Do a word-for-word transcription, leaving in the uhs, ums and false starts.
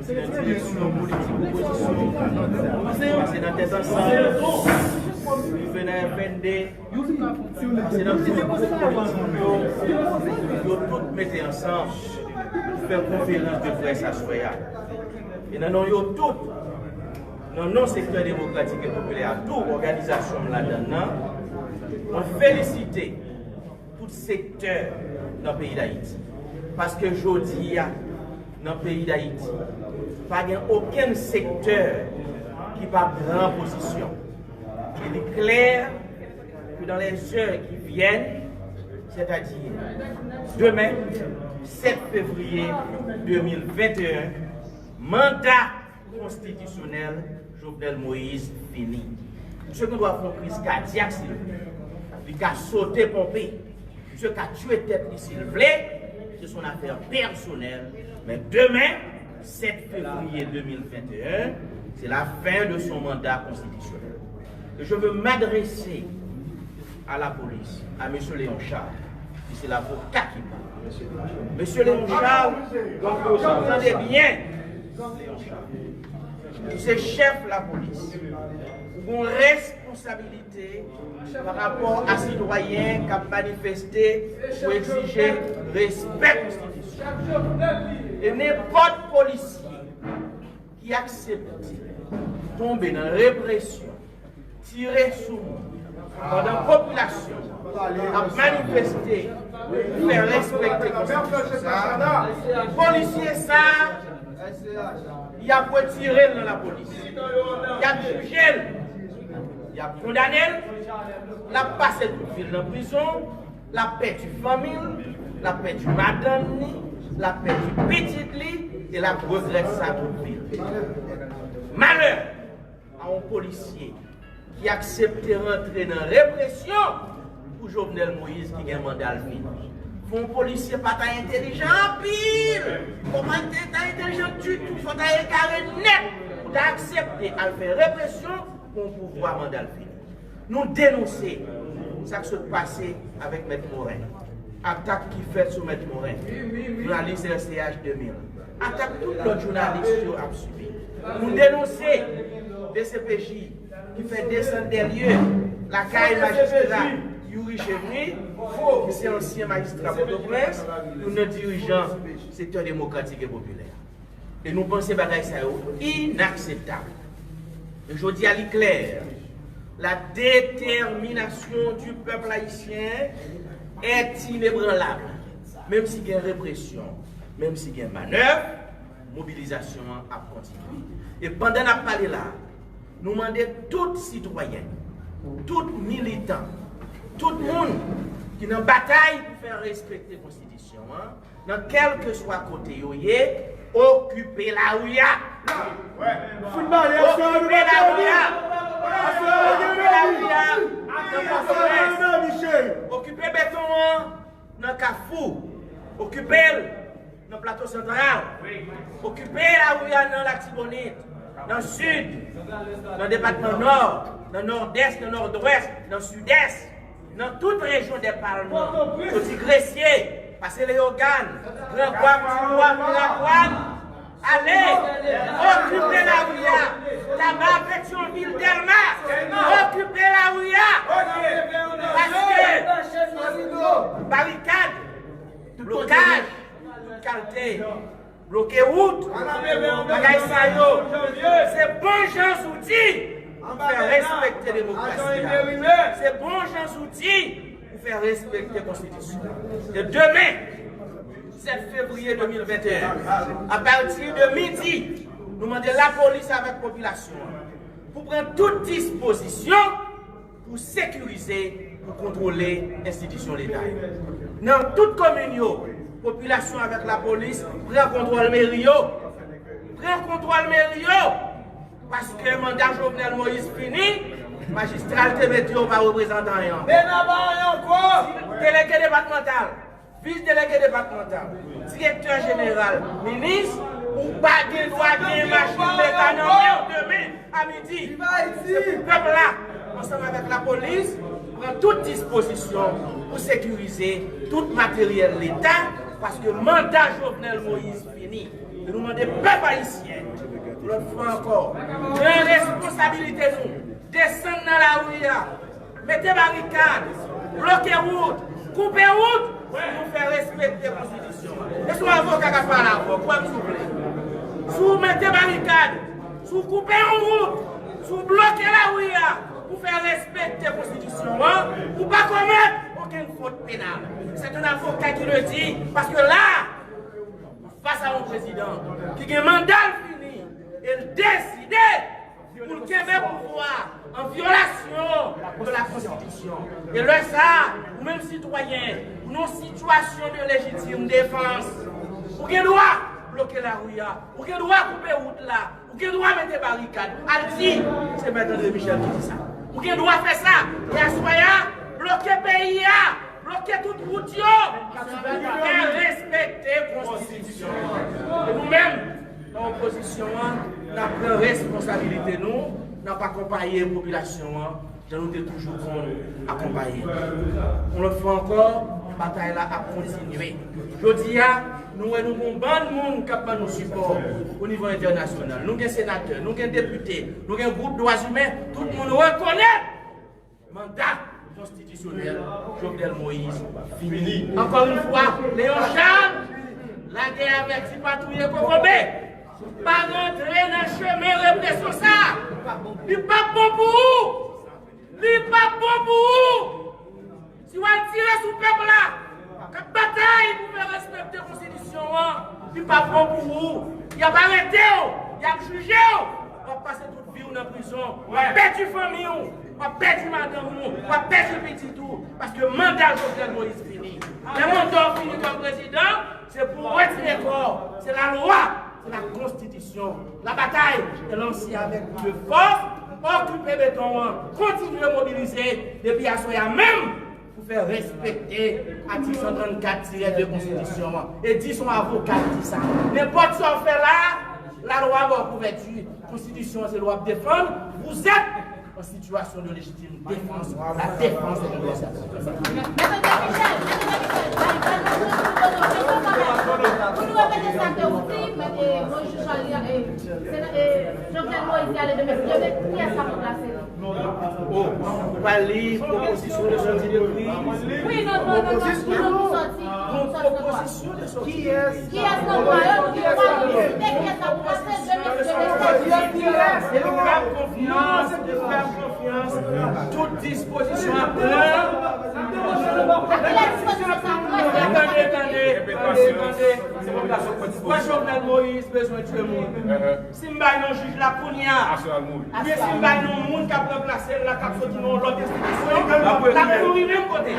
Se nan direksyon politik opozisyon, pase nan Tèt Ansanm, rive nan F N D, pase nan tout gwoup politik yo, yo tout mete ansanm pou fè konferans de près aswè a. E nan non yo tout, nan non sektè demokratik e popilè a tou, òganizasyon m ladann nan, mwen felisite tout sektè nan peyi Dayiti. Paske jodi a, nan peyi Dayiti, pa gen okenn sektè ki pa pran pozisyon. E li klè ke dans les heures qui viennent, c'est-à-dire demain, sept février deux mille vingt et un, manda konstitisyonèl Jovenel Moïse fini. Misye gen dwa fè yon kriz kadyak si l vle. Li ka sote ponpe. Misye ka tiye tèt li si l vle. Se son afè pèsonèl. Men demen, sept février deux mille vingt et un, c'est la fin de son mandat constitutionnel. Et je veux m'adresser à la police, à M. Léon Charles, ki se lavoka ki pale. M. Léon Charles, tande byen, Léon Charles, ou se chèf lapolis, ou gen responsabilite pa rapò a sitwayen k ap manifeste pou egzije respè konstitisyon. E nenpòt polisye ki aksepte tonbe nan represyon, tire sou moun, pandan popilasyon ap manifeste pou fè respekte konstitisyon sa a, polisye sa a, y ap retire l nan lapolis. Y ap jije l. Y ap kondane l. L ap pase tout vi l nan prizon. L ap pèdi fanmi l. L ap pèdi madanm ni. L ap pèdi pitit li. E l ap regrèt sa tout vi l. Malè a yon polisye ki aksepte rantre nan represyon pou Jovenel Moïse ki gen manda l fini. Fò yon polisye pa ta entelijan anpil. Fò pa ta entelijan ditou. Fò ta egare nèt pou ta aksepte al fè represyon pou yon pouvwa manda l fini. Nou denonse sa k sot pase avèk Mèt Morin. Atak ki fèt sou Mèt Morin, jounalis R C H de mil. Atak tout lòt jounalis yo ap sibi. Nou denonse D C P J ki fè desann dè lye lakay majistra Youri Chevry, ki se ansyen majistra Pòtoprens, youn nan dirijan sektè demokratik e popilè. E nou panse bagay sa yo inakseptab. E jodi a, li klè, la détermination du peuple haïtien est inébranlable. Menm si gen represyon, menm si gen manèv, mobilizasyon an ap kontinye. E pandan n ap pale la, nou mande tout sitwayen, tout militan, tout moun ki nan batay pou fè respekte konstitisyon an, nan kèlkeswa kote yo ye, okipe lari a. Fout bale, aswè a nou pa pèdi. Okipe lari a nan Pòtoprens. Okipe beton an nan Kafou. Okipe l nan Plato Santral. Okipe lari a nan Latibonit, nan Sid, nan depatman Nò, nan Nòdès, nan Nòdwès, nan Sidès, nan tout rejyon dè palman, soti Gresye, pase Leyogàn, Gran Gwav, Ti Gwav, Miradwàn, ale, okipe lari a, Taba, Petyonvil, Dèlma, okipe lari a, paske barikad, blokaj, tout kalte, bloke wout, bagay sa yo, se bon jan zouti pou fè respekte demokrasi a. Se bon jan zouti pou fè respekte konstitisyon an. E demen, sèt fevriye de mil venteyen, apati de midi, nou mande lapolis avèk popilasyon an pou pran tout dispozisyon pou sekirize, pou kontwole enstitisyon Leta yo. Nan tout komin yo, popilasyon avèk lapolis pran kontwòl meri yo. Pran kontwòl meri yo. Paske manda Jovenel Moïse fini, majistra l te mete yo pa reprezante anyen ankò. Mena pa anyen ankò. Delege depatmantal, vis delege depatmantal, direktè jeneral, minis, ou pa gen dwa gen machin Leta nan men w demen a midi. Se pou pèp la, ansanm avèk lapolis, pran tout dispozisyon pou sekirize tout materyèl Leta, paske manda Jovenel Moïse fini. E nou mande pèp ayisyen, yon lòt fwa ankò, pran responsabilite nou, desann nan lari a, mete barikad, bloke wout, koupe wout, pou nou fè respekte konstitisyon an. E si yon avoka k ap pale avè w, kwè m si w vle. Si w mete barikad, si w koupe yon wout, si w bloke lari a pou fè respekte konstitisyon an, ou pa komèt okenn fòt penal. C'est un avocat qui le dit, paske la, fas a yon prezidan ki gen manda l fini e l deside pou l kenbe pouvwa an vyolasyon de la konstitisyon. E lè sa a, ou menm sitwayen, ou nan yon sitiyasyon de lejitim defans, ou gen dwa bloke lari a, ou gen dwa koupe wout la, ou gen dwa mete barikad. Al di se Mèt André Michel ki di sa. Ou gen dwa fè sa. E aswè a, bloke peyi a, bloke tout wout yo, pou fè respekte konstitisyon an. E nou menm, nan opozisyon an, n ap pran responsabilite nou, n ap akonpaye popilasyon an jan nou te toujou konn akonpaye. Yon lòt fwa ankò, batay la ap kontinye. Jodi a, nou wè nou gen yon bann moun k ap ban nou sipò o nivo entènasyonal. Nou gen senatè, nou gen depite, nou gen gwoup dwa imen, tout moun rekonèt manda konstitisyonèl Jovenel Moïse fini. Ankò yon fwa, Léon Charles, lagè avèti pa touye kokobe. Pa rantre nan chemen represyon sa a. Li p ap bon pou ou. Li p ap bon pou ou. Si w al tire sou pèp la, k ap batay pou fè respekte konstitisyon an, li p ap bon pou ou. Y ap arete w, y ap jije w, w ap pase tout vi w nan prizon, w ap pèdi fanmi w, w ap pèdi madanm ou, w ap pèdi pitit ou, paske manda Jovenel Moïse fini. Lè manda w fini kòm prezidan, se pou w retire kò w. Se lalwa, se la konstitisyon. La bataille est lancée avec plus de force. Okipe beton an, kontinye mobilize depi aswè a menm pou fè respekte atik san trannkat tirè de konstitisyon an. E di se yon avoka ki di sa. Nenpòt sa w fè la, lalwa ba w kouvèti. Konstitisyon an se l w ap defann. Vous êtes en situation de légitime défense, la défense de nos intérêts. Mèt André Michel, Mèt André Michel, ban nou, ban nou, ban nou, ban nou repete sa ke w di, men, e, Moïse Joshua, li, e, sena-, e, Jovenel Moïse, li ale demen. Demen, kiyès k ap ranplase li? O, ou pral li pwopozisyon de sòti de kriz. Wi, non, non, non, non, non, non, non, non. Pwopozisyon de sòti de kriz. Kiyès nan twa yo ki te pale? Kiyès k ap pase demen? E nou fè m konfyans, e nou fè m konfyans. Tout dispozisyon ap pran. Tande, tande, tande, tande. Pwa Jovenel Moïse bezwen tye moun. Si m bay non jij la kounye a, oubyen si m bay non moun k ap ranplase l la, k ap soti nan yon lòt enstitisyon, l ap mouri menm kote.